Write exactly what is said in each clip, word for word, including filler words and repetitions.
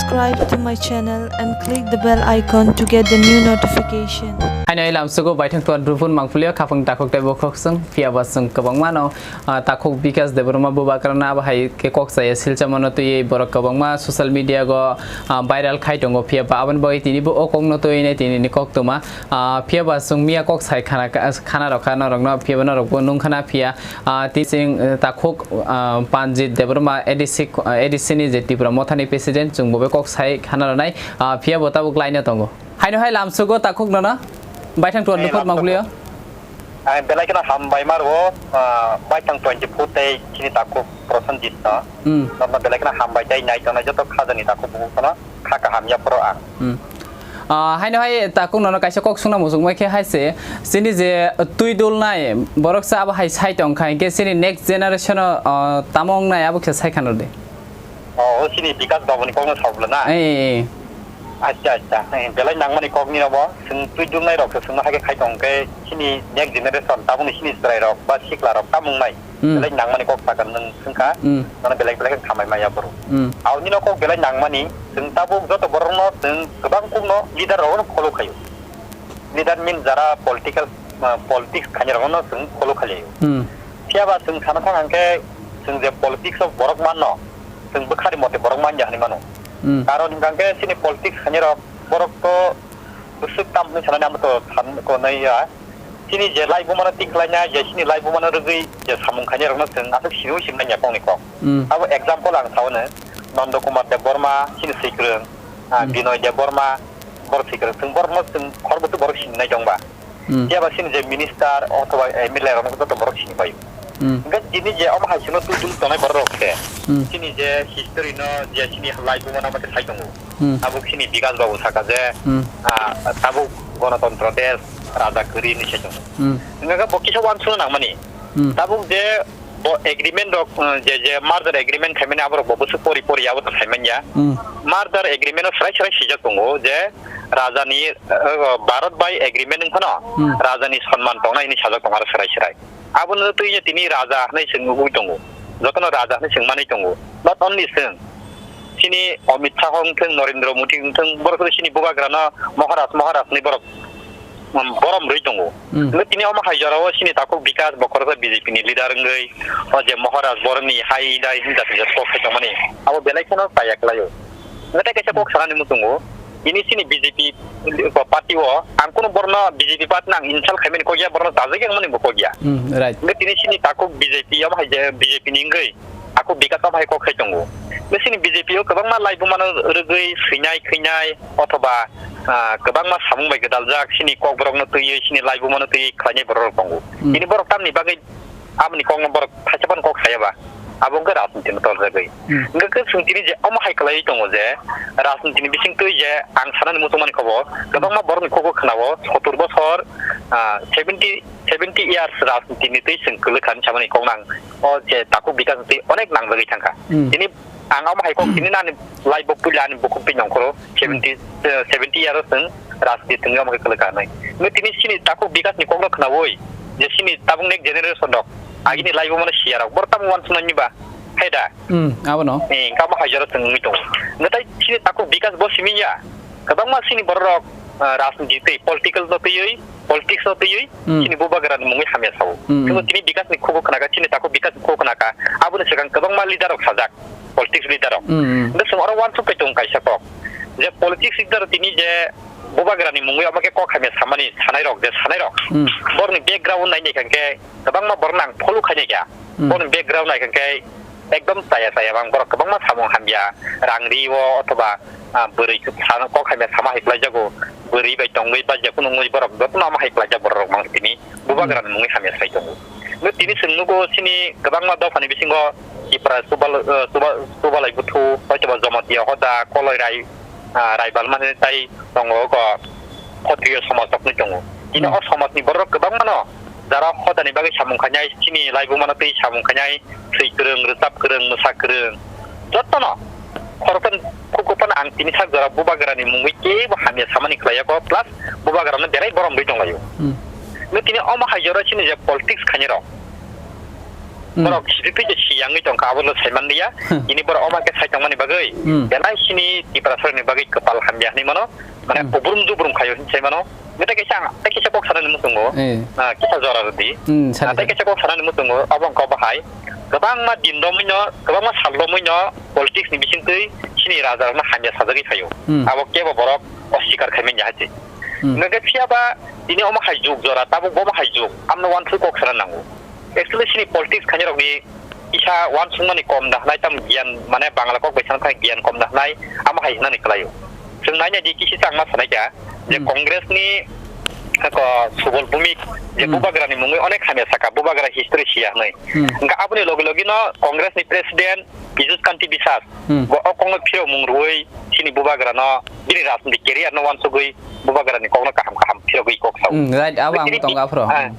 Subscribe to my channel and click the bell icon to get the new notification. Haino lamsugo baithang tuan rupun mangpulio khapang takhuk tei bokhok sung phiya ba sung kwbangma no, ah, takhuk Bikas Debbarma bubagra na abo hai khe kok chaya silcha mano twi borok kwbangma social media go, ah, viral khai tongo phiya ba aboni bagwi tini bo o kok no twi nai tini ni kok tuma, ah, phiya ba sung miya kok sai khana, khana rokha norok no phiya ba norok bo nung khana phiya. Ah, tei chwng, eh, takhuk, ah, Panjit Debbarma A D C, ah, A D C ni je Tipra Mothani President, chwng bo bai kok sai khana rwnai, ah, phiya bo tabuk line o tongo. Haino hai lamsugo takhuk nono baithang tuan Eh, nukhur lamsugo. Mangpulio. Ai, belai kheno hambai ma rwo, ah, baithang twenty foot tei chini takhuk Prosenjit no. Hmm. Norno belai kheno hambai tei nai tongnai joto khajani takhuk bukhuk no. Kha kaham yaphoro ang. Hmm. Ah, haino hai takhuk nono kaisa kok sungna muchung mai khe hai se, chini je twi dul nai borok sa abo hai sai tong kha, hinkhe chini next generation o, ah, tamo wng nai abo khe sai khano de. Oh, o chini Bikas Babu ni kok no sabla na? Eh, eh, eh. Acha, acha. Eh, belai nangmani kok ni robo. Chwng twi dul nai rok se chwngno hai khe khai tong khe chini next generation tabukni chini chwrai rok ba sikla rok tamo wng nai. Hmm. Belai nangmani kok sakha nwng swngkha, Hmm. nono belai belai khe khamai maya boro. Hmm. Aoni no kok belai nangmani, chwng tabuk joto borokno chwng kwbang kokno leader rokno follow khaio. Leader means jara political, ah, politics khainai rokno chwng follow khailio. Hmm. Phiya ba chwng sana thang hwnkhe chwng je politics o borok manno, chwng bwkhari mote borok manya hinwi mano. Hmm. Karon hwnkha hwnkhe chini politics khainai rok borok to bwswk tam hinwi sanani amo to san ko nai ya. Chini je laibuma no tik khlainai, je chini laibuma no rwgwi je samung khainai rokno chwng aswk siniwi sinai ya kok ni kok. Hmm. Abo example ang sao no, Nondo Kumar Debbarma, chini swikwrwng, ah, Hmm. Binoy Debbarma, borok swikwrwng, chwng borokno chwng khorbutu borok sinai tongba. Hmm. Phiya ba chini je minister othoba M L A rokno joto borok sini bai. Hmm. Hwnkhe chini je omo hai chwngno twi twi tongnai borok rok khe, Hmm. chini je history no je chini laibuma no abo khe sai tongo. Hmm. Tabuk chini Bikas Babu saka je, Hmm. ah, tabuk Ganatantro desh, Raja kwrwi hinwi sai tongo. Hmm. Hwnkhe bo kisa uansukna nangmani. Hmm. Tabuk je bo agreement rok, uh, je, je merger agreement khaimani aborok bo bwswk pori pori abo to saimanya. Hmm. Merger agreement o swrai swrai swijak tongo je Raja ni, uh, Bharat bai agreement wngkhano Hmm. Raja ni sonman tongnai hinwi sajak tongo aro swrai swrai. Abono twi tini Raja hinwi chwng nugwi tongo. Jotono Raja hinwi chwng manwi tongo. Not only chwng. Chini Amit Shah wngthwng, Narendra Modi wngthwng, borok chini bubagrano Maharaj, Maharaj hinwi borok, um, borom rwi tongo. Hmm. Hwnkhe tini omo hai jorao chini takhuk Bikas bo khoroksa B J P ni leader wngwi, o je Maharaj boroni hai dai hinda hinda kok khai tongmani. Abo belai kheno chaya khlaio. Hwnkhe tei kaisa kok sanani muchungo. Tini chini B J P party o ang kunu borno B J P party no ang insult khaimani kok ya, borno chajak yang mani bo kok ya. Hmm, right. Hwnkhe tini chini takhuk B J P omo hai je B J P ni wngwi takhuk Bikas omo hai kok khai tongo. Hwnkhe chini B J P o kwbangma laibuma no rwgwi swinai khwinai othoba, ah, kwbangma samung bai gwdaljak chini kokborok no twiwi chini laibuma no twiwi khlainai borok rok tongo. Hmm. Tini borok tamni bagwi Aboni kokno borok thaisa phano kok saya ba, abo wngkha rajniti no toljagwi. Hmm. Hwnkhe khe chwng tini je omo hai kwlaiwi tongo je, rajniti ni bisingtwi je ang sanani muchungmani khe bo, kwbangma borokni kok o khwnao, sotur bosor, ah, seventy, seventy years rajniti ni twi chwng kwlwkha hinwi samani kokno ang o je takhuk Bikas ni twi onek nangjagwi thangkha. Hmm. Tini Ang omo hai kok tini nani life bo puila ani bukhuk twi nongkhoro seventy, eh, seventy year o chwng rajniti thwngwi omo khe kwlwkha hinwi. Hwnkhe tini chini takhuk Bikas ni kokno khwnaui je chini tabuk next generation rok agini life o mano siya rok borok tamo uansuknani ba hai da? Hmm, abono. Eh, hwnkhe omo hai jora chwng wngwi tongo. Hwnkhe tai chini takhuk Bikas bo simi ya. Kwbangma chini borok rok, ah, rajniti twi political no twiwi, politics no twiwi, Hmm. chini bubagra ni mungwi hamya sao. Hmm, Tei hmm. tini Bikas ni khugo khwnakha, chini takhuk Bikas ni khugo khwnakha. Aboni swkang kwbangma leader rok sajak, politics leader rok. Hmm, hmm. Hwnkhe chwng oro uansuk pai tongo kaisa kok. Je politics leader tini je bubagra ni mungwi omo khe kok hamya samani sanai rok, je sanai rok. Hmm. Borokni background nai nai kha khe kwbangma borok nang follow khainai kha. Hmm. Borokni background nai kha khe ekdom chaya chaya mang borok kwbangma samung hamya, rang ri o othoba, ah, bwrwi kok hamya sama hai kwlai jago, bwrwi bai tongwi ba jekunu wngwi borok jotono omo hai kwlai jak borok rok mang tini bubagra ni mungwi hamya sai tongo. Hwnkhe tini chwng nugo chini kwbangma dophani bisingo Tipra Subal-, eh, Suba-, Subalai Buthu, hoitoba Jamatia Hoda, Koloi Rai, ah, Raibal mani tai tongo, oko Khotriyo somaj rokni tongo. Tini Hmm. o somajni borok kwbangmano jara hodani bagwi samung khainai, chini laibumano twi samung khainai, thwi kwrwng, rwchap kwrwng, mwsa kwrwng, jotono khoroksa khukuphano ang tini sak jora bubagrani mungwi kebo hamya samani khlaiya kho, plus bubagrano belai borom rwi tonglaio. Hmm. Hwnkhe tini omo hai jora chini je politics khainai rok, Hmm. Borok sibiphi je siyangwi tongkha, abo no saimanliya. Hmm. Ini borok omo khe sai tongmani bagwi, Hmm. belai sini Tiprasarokni bagwi kwpal hamya hinwi mano. Mane Hmm. ubrum dubrum khaio hinwi sai mano. Tei kaisa ang, tei kaisa kok sanani muchungo, Eh. ah, kisa jora rwdi. Hmm, Ah, sadi, tei sadi. kaisa kok sanani muchungo, obo wngkha bahai. Kwbangma din romwino, kwbangma sal romwino politics ni bisingtwi sini rajarokno hamya sajagwi phaio. Hmm. Abo kebo borok osikar khaimanya hai se. Hmm. Hwnkhe phiya ba tini omo hai juk jora, tabuk bo omo hai juk, amno uansuk kok sana nango. Actually, sini politics khainai rokni kisa uansukmani kom da hwnai, tam giyan, mane, Bangla kok bai sana thang giyan kom da hwnai, amo hai hwnani kwlaio. Chwng naina di kisi changma sanai kha, je Hmm. Congress ni, ko, Subol Bhumik, je Hmm. Bubagrani mungwi onek hamya saka, Bubagra history siya hwnwi. Hmm. Hwnkhe aboni logi logi no Congress ni president Piyush Kanti Biswas, Hmm. bo o kokno phirok mung rwui sini Bubagrano bini rajniti career no uansugui Bubagrani kokno kaham kaham phirogwi kok sao. Hmm, right, abo ang Tini tongo bi-, aphro. ah,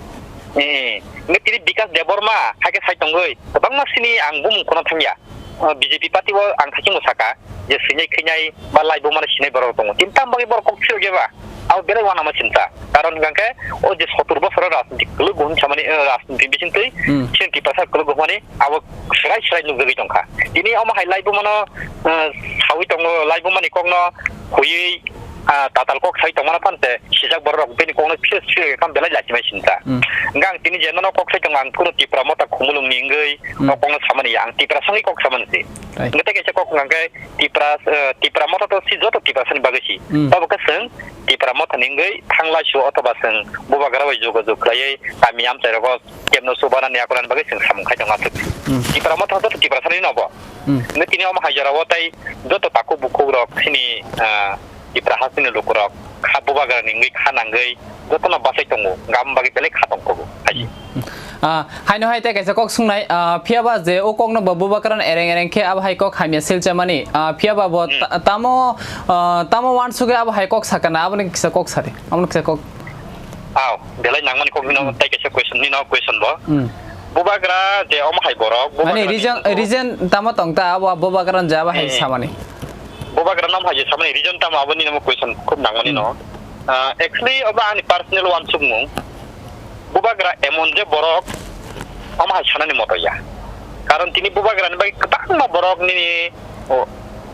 eh, nge tini Bikas Debbarma hai khe sai tongoi, kwbangma sini ang bumung khuna thangya. Ah, B J P party o ang thachingbo saka, je swinai khwinai ba lai bumano sinai borok tongo. Tini tam bagwi borok kok phirogya ba? Abo belai uanama sinta. Karon hwnkha khe o je sotur bosoro rajniti kwlwk hwn samani, eh, rajniti bisingtwi Hmm. sini Tiprasa kwlwk hwnmani abo swrai swrai nukjagwi tongkha. Tini omo hai lai bumano, eh, saui tongo, lai bumani kokno huiwi, ah, tatal kok sai tongmano phante sijak borok rok bini kokno phir phir kam belai lachimai sinta. Hmm. Hwnkhe ang tini je nono kok sai tongo, ang kunu Tipra Motha Khumulwngni wngwi Hmm. o kokno samani ya, ang Tiprasa wngwi kok samani se. Right. Hwnkhe tei kaisa kok hwnkha khe Tipra, eh, Tipra Motha to si joto Tiprasani bagwi si. Hmm. Tabo khe chwng Tipra Mothani wngwi Thanglaisio othoba chwng Bubagra bai jogajog khlaiwi kami amchairogo kebno chubanani akolani bagwi chwng samung khai tongo aswk. Hmm. Tipra Motha joto Tiprasani no bo. Hmm. Hwnkhe tini omo hai jorao tei joto takhuk bukhukrok chini, ah, Tipra hasteni lukurok kha Bubagrani wngwi kha nangwi jotono bachai tongo, hwnkhe aboni bagwi belai kha tongkhogo hai. Hmm. Ah, haino hai tei kaisa kok swngnai, ah, phiya ba je o kokno bo Bubagrano ereng ereng khe abo hai kok hamya silchamani, ah, phiya ba bo Hmm. ta-, tamo, ah, tamo uansugwi abo hai kok sakana, aboni kisa kok sadi, aboni kisa kok. Aw, belai nangmani kok nino Hmm. tei kaisa question, nino question bo. Hmm. Bubagra je omo hai borok, Ani Bubagrani reason, bo- reason tamo tong ta abo Bubagrano je abo hai Hmm. samani. Bubagrano omo hai je samani reason tamo, aboni namo question khub nangmani Hmm. no. Ah, actually, obo ani personal uansukmung. Bubagra emon je borok omo hai sanani moto ya. Karon tini Bubagrani bagwi kwbangma borok nini, o,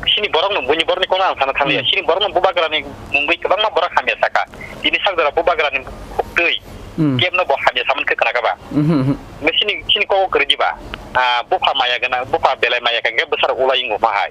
sini borokno, buini borokni kokno ang sana thangya. Hmm. Sini borokno Bubagrani mungwi kwbangma borok hamya saka. Tini sak jora Bubagrani khuktwi Hmm. kebno bo hamya samani khe khna kha ba. Hmm, hmm, hmm. Nge sini, sini kok kwrwi diba? Ah, bupha maya gana, bupha belai maya kha hwnkhe bwsarok ulai wngo ma hai.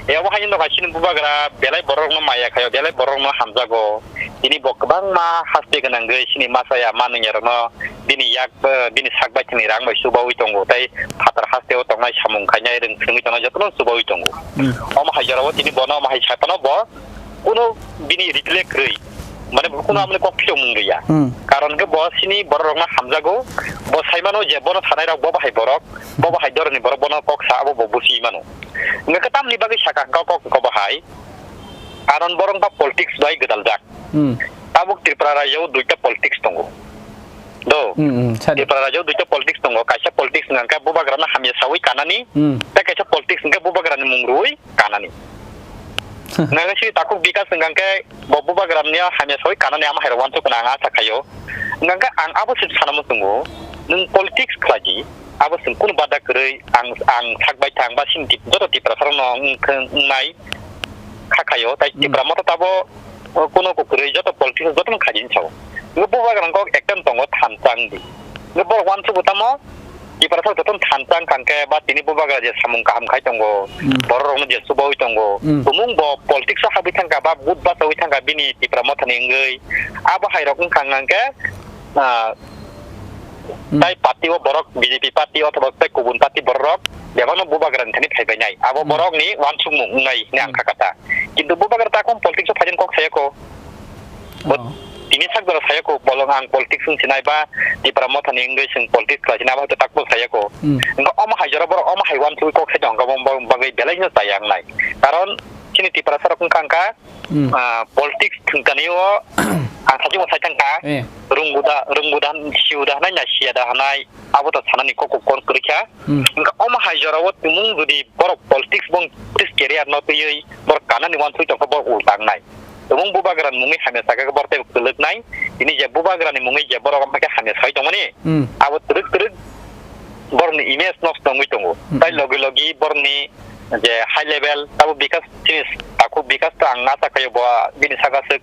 E, obo haino nokha chini Bubagra belai borokno maya khaio, belai borokno hamjago. Tini bo kwbangma haste gwnangwi chini masa ya manwiyarokno bini yak, eh, bini sak baithangni rang bai chubaui tongo, tei phatar hasteo tongnai, samung khainai, rwng swngwi tongnai jotono chubaui tongo. Hmm. Omo hai jorao tini bono omo hai sai phano bo kunu bini reply kwrwi, mane bo kunu Hmm. amoni kok phiyokmung rwya. Hmm. Karon khe bo chini bororokno hamjago, bo sai mano je bono sanairok bo bahai borok, bo bahai doroni borok bono kok sa, abo bo buchi mano. Hwnkhe tamni bagwi sakha hwnkha kok hwnkha bo hai? Karon borok wngkha politics bai gwdaljak. Hmm. Tabuk Tripura rajyo o duita politics tongo. Do. Hmm, hmm, sadi. Tripura rajyo o duita politics tongo. Kaisa politics hwnkha khe Bubagrano hamya saui kanani, Hmm. tei kaisa politics hwnkha khe Bubagrani mung rwui kanani. Nangkhe sini takhuk Bikas hwnkha khe bo Bubagrani hamya saui kanani, ama hai rok uansuk khna ang asa khaio. Hwnkha khe ang abo se sana muchungo, nwng politics khlai di. Abo chwng kunu bada kwrwi ang, ang sak bai thang ba sini tip-, joto Tiprasa rokno wng-, wngnai kha khaio, tai Hmm. Tipra Motha tabo, o, kunu kwrwi joto politics joto no khaidi hinwi sao. Nw Bubagrani kok ekta tongo thansa wngdi. Nw borok uansukgo tamo, Tiprasa joto no thansa wngkha hwnkhe ba tini Bubagra je samung kaham khai tongo, Hmm. borok rokno je chubaui tongo, Hmm. tumung bo politics o habwi thangkha ba vote bachaui thangkha bini Tipra Mothani wngwi, abo hai rok wngkha hwnkhe, ah, Hmm. Tai party o borok B J P party othoba tai kubun party borok rok bebakno Bubagrani thani phaibainai. Abo Hmm. borokni uansukmung wngnai hwnwi ang Hmm. kha kata. Kintu Bubagra takhum politics o phaijani kok sayako. Bo Oh. tini sak jora sayako, bolong ang politics wng sinai ba Tipra Mothani wngwi chwng politics khlai sinai abo hwnkhe takhum sayako. Hmm. Wngkha omo hai jora borok omo hai uansugwi kok sai tongkha, omo bagwi belai no chaya wngnai. Karon chini Tiprasa rok wngkha wngkha Hmm. Ah, politics thwngtani o ang sachi bo sai thangkha. Eh. Rungguda, rungguda, siuda hanai na siada hanai, abo to sanani kok kon kwrwikha. Hmm. Wngkha omo hai jorao tumung jodi borok politics bong politics career no twiwi borok kanani uansuk tongkha borok ultangnai. Tumung Bubagrani mungwi hamya sakha borok tei kwlwknai. Tini je Bubagrani mungwi je borok omo khe hamya sai tongmani. Hmm. Abo twrwk twrwk borokni image nosto wngwi tongo. Hmm. Tai logi logi borokni je high level, tabuk Bikas, chini takhuk Bikas to ang acha khaio bo bini saka aswk,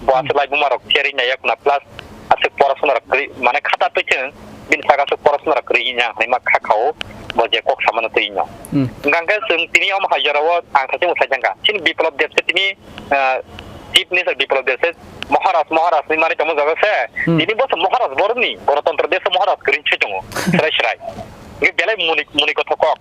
bo aswk, hmm, laibuma rok share wngya khna, plus aswk porosona rok kwrwi, mane khata twi chwng bini saka aswk porosona rok kwrwi wngya hinwi ma kha khao bo je kok samano twi no. Hmm. Hwnkhe chwng tini omo hai jorao ang sachi mwsai jangkha. Chini Biplab Deb se tini, ah, Chief Minister Biplab Deb se Maharaj, Maharaj ni mani tongma jaga se, hmm, tini bo se Maharaj borokni, Ganatantra Deb se Maharaj kwrwi se tongo, srai srai. Hwnkhe belai muni, muni kothok kok.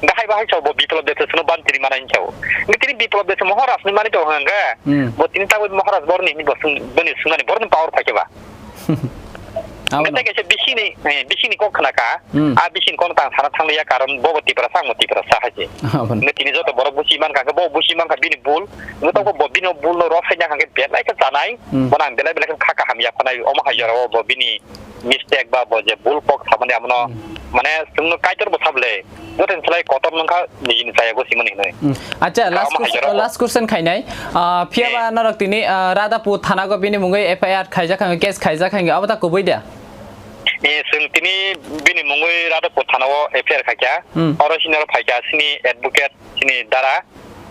Hwnkhe hai bahai chao bo Biplab Deb se sino ban tini mana hinchao. Hwnkhe tini Biplab Deb se Maharaj ni mani tongo hwnkhe, hmm, bo tini tabuk Maharaj borokni hinwi bo swng, boni swngnani borokni power phaikhe ba. Abo hwnkhe no. Tei kaisa bisingni, eh, bisingni kok khna kha. Hmm. A bisingni kok tang sana thang liya, karon bo bo Tiprasa, ang bo Tiprasa hai se. Abo no. Hwnkhe tini joto borok buchi man kha, hwnkhe bo buchi man kha bini bul. Hwnkhe toko bo bini bul no rw sai na hwnkhe belai khe chanai. Hmm. Bono ang belai belai khe kha kaham ya khwnai. Omo hai jorao bo bini mistake ba bo je bul kok samani amono, hmm, mane chwngno Kaitor bo sabole. Joto ni slai kotor nung kha nijini chaya go simani hinwi. Hmm. Acha, last, omo hai question, jorao last question khainai. Ah, phiya ba, eh, norok tini, ah, Radhapur thana go bini mungwi F I R khaijak kha, case khaijak kha, abo ta kubui da? Eh, chwng tini bini mungwi Radhapur thana o F I R khaikha. Hmm. Oro sini oro phaikha chini advocate, chini dara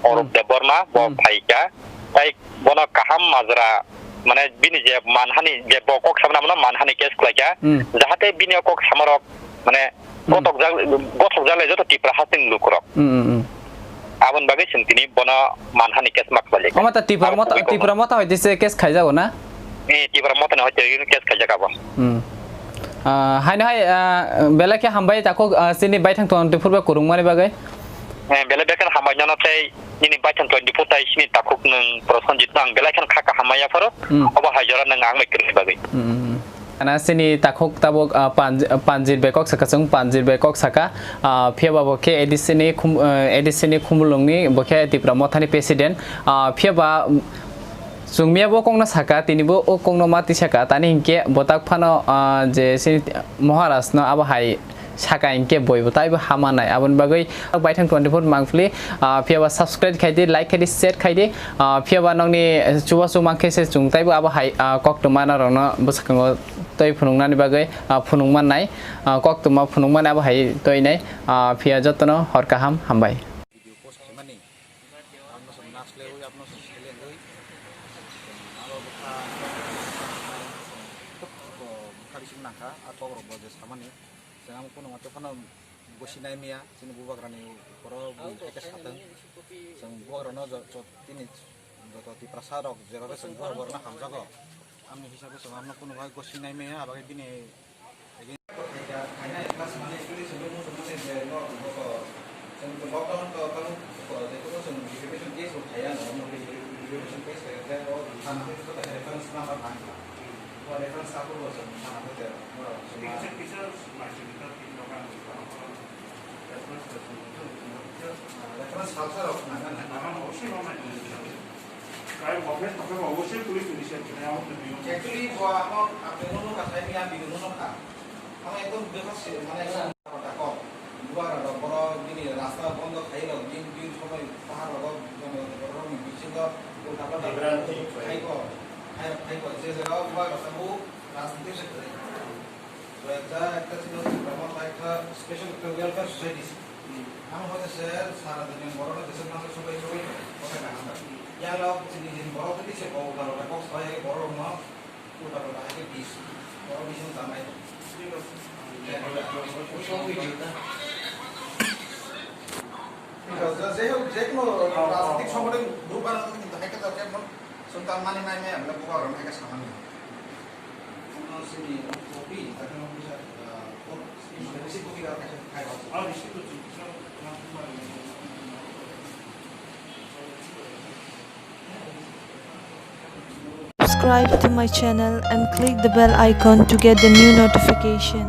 Arup, hmm, Debbarma, bo, hmm, phaikha. Tai bono kaham majra, mane bini je manhani, je bo kok samani amono manhani case khlaikha. Hmm. Jahate bini o kok samarok, mane, hmm, gothok jak, gothok jak lai joto Tipra hasteni lukurok. Hmm, hmm, hmm. Aboni bagwi chwng tini bono manhani case ma khlaikha. Omo ta Tipra Abo motha, kubui kokno. Tipra motha hoite se case khaijago na? Eh, Tipra mothani hoite case khaijak abo. Hmm. Ah, haino hai, ah, belai khe hambai takhuk, ah, chini baithang tongthai phuru bai kwrwngmani bagwi. Eh, belai belai khe hambai nono tei nini baithang twenty-four tai chini takhuk nwng Prosenjit no ang belai kheno kha kaham maya pharo. Hmm. Obo hai jora nwng ang bai kwrwini bagwi. Hmm. Ana chini takhuk tabuk, ah, Panj-, Panjir bai kok saka chwng, Panjir bai kok saka, ah, phiya ba bo khe A D C ni khum-, ah, A D C ni Khumulwng ni bo khe Tipra Motha ni president, ah, phiya ba, um, chwng miya bo kok no saka, tini bo o kok no ma twi saka, tani hinkhe bo tak phano, ah, je chini Maharaj no abo hai saka hinkhe boi bo taibo hama nai. Aboni bagwi baithang twenty-four mangpili, ah, phiya ba subscribe khai di, like khai di, share khai di. Ah, phiya ba nokni chubachu mankhe se chwng taibo abo hai, ah, koktwma norokno bwskango twi phunuknani bagwi, ah, phunukma nai. Ah, koktwma phunukmani abo hai twi nai. Ah, phiya jotono hor kaham, hambai. Video post khaimani, abno chwng naslaiwi, abno chwng selengwi, abo bwkha, bwkha bising nangkha, a kokrok bo je samani. Chwng ang kunu mate phano gosi nai maya, chini bubagrani borok buini khe satwng. Chwng bubagrano jo-, jo-, tini joto Tiprasa rok jera rok chwng bubagrano hamjago. Amni hisabe chwng amno kunu bai gosi nai maya, abagwi bini against khainai plus mane actually chwng mung mung mane je no joto chwng lockdown to tamo joto chwng defamation case bo khaiya no, defamation case khaiya khe o thana khe joto reference number nang kha. Bo reference number bo chwng thana khe je. Reference culture of Nagaland. Actually, bo amo, apni no nukha, sai ni, ang video no nukha. Amo ekdom bebak se, mane, kota kok. Bubagra rok, borok bini rasta bondo khai rok, bini, bini somoi pahar rogo, borok ni bisingo ulta palta khai ko, khai, khai ko, je jaga o bubagra tongo, rajniti se kwrwi. Koi ekta, ekta chini Tipra Motha ekta special ekta welfare society se. Ang hoite se sara dini borok no jesa mangsa sobai sobai kothai kaham bai. Yang rok chini jin borok twi se bo uta rok kok sai borok no uta rok hai ke bis. Borok bis no tanai. Jai hok, je hono rajnitik songgothon group ano kintu hai ke ta jemon sung ta mani nai me amla buka rok hai ke samani. Subscribe to my channel and click the bell icon to get the new notification.